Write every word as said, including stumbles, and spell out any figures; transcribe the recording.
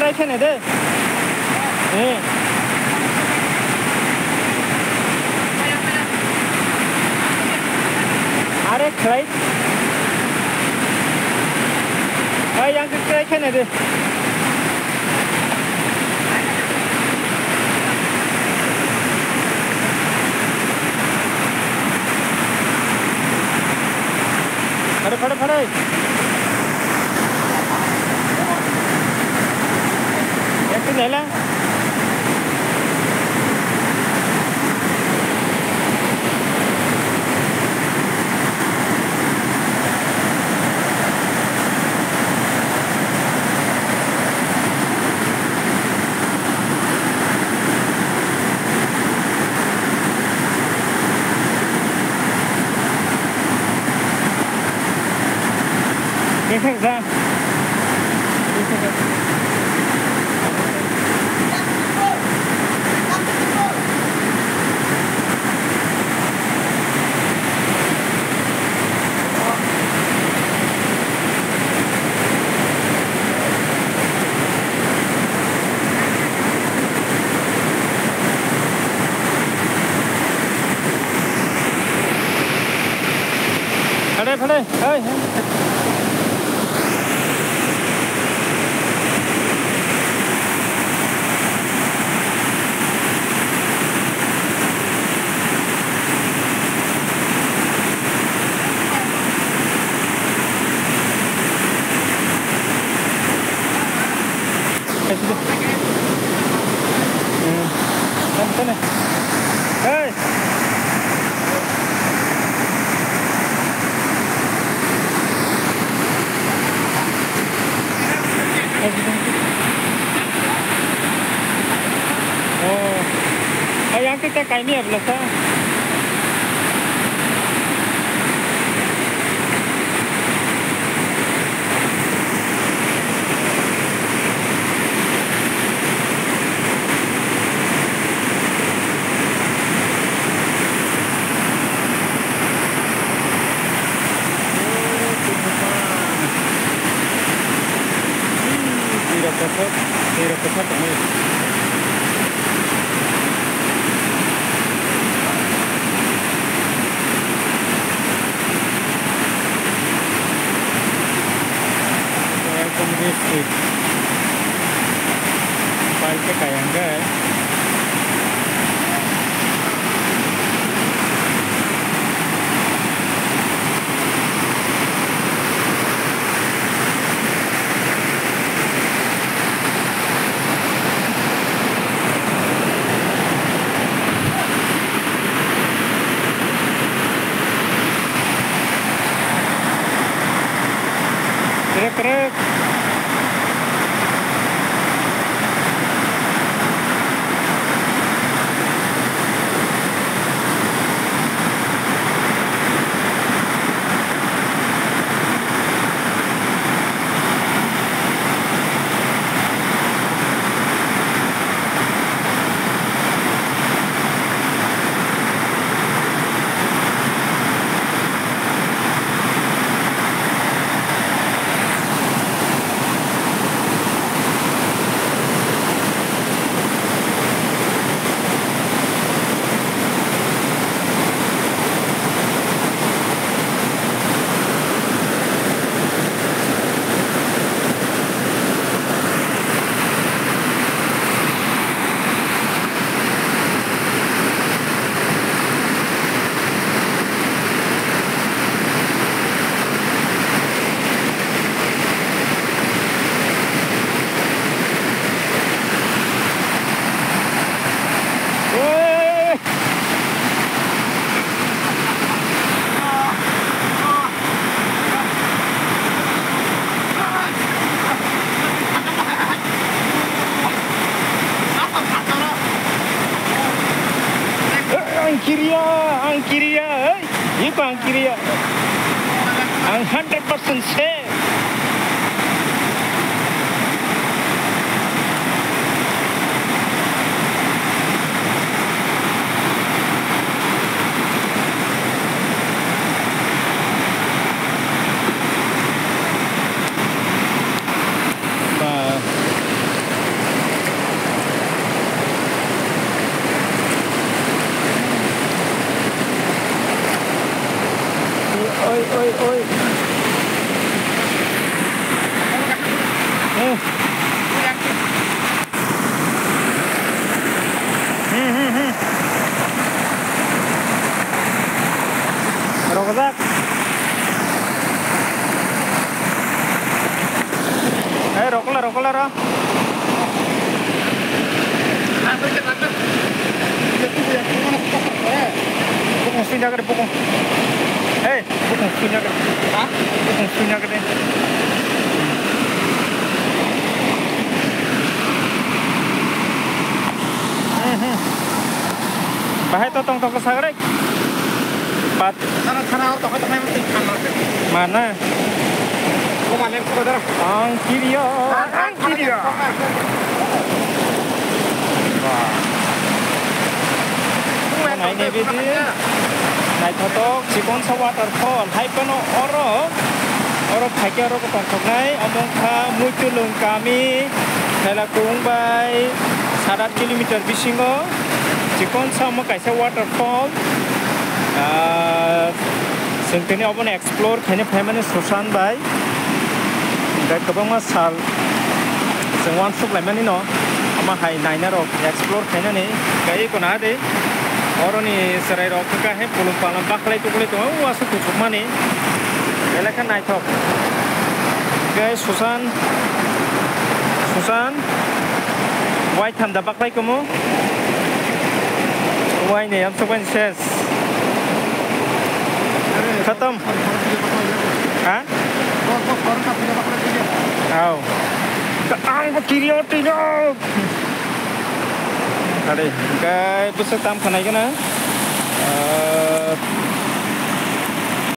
Try khene de. Eh. Are khlai. Ai, yang khe try khene de. Phare, phare, phare. Ekta nela. Bwswk sa. Phare, phare. Hai, hai. Hey! Oh. Ay, ang kita kaimi abla sa. Welcome district. Paikhe kayang khe. Krek, krek. Ang kiriya, ang kiriya, hei, iko ang kiriya. Ang hundred percent safe. Ba, Oi, oi. Hmm. Hmm, hmm, hmm. Rokojak. Hei, rokola, rokola, ro. Bukung suina gede, bukung. Hei, bukung suina gede. Ha? Bukung suina gede. Hmm, hmm. Bahai to tong tong sagre. Pat. Sana, sana, auto, auto, auto, auto. Mana? Kok mana yang sudah darah? Ang kirio. Ang kirio. Wah. Naina video. Naithotok, chikonsa waterfall. Hai phano oro, oro phaikhe oro tongthoknai. Omo wngkha Muitulung kami, Phelakung bai sat aat kilometer bisingo. Chikonsa omo kaisa waterfall. Ah, chwng tini obono explore khaina phaimani Susan bai. Hwnkhe kwbangma sal chwng uansuk laimani no, omo hai naina rok explore khainani. Hwnkhe eko naha di, oroni chwrai rok hwnkhe hai pulung palang baklai tuklai tongo, o aswk kuchukmani. Belai khe naithok. Hwnkhe Susan, Susan, waitham da baklai kumu? Waini amsuk bai ses. Khatam. Ha? Aw. Ang bo kirio tino. Are, hwnkhe bwswk tam khanai gana. Ah,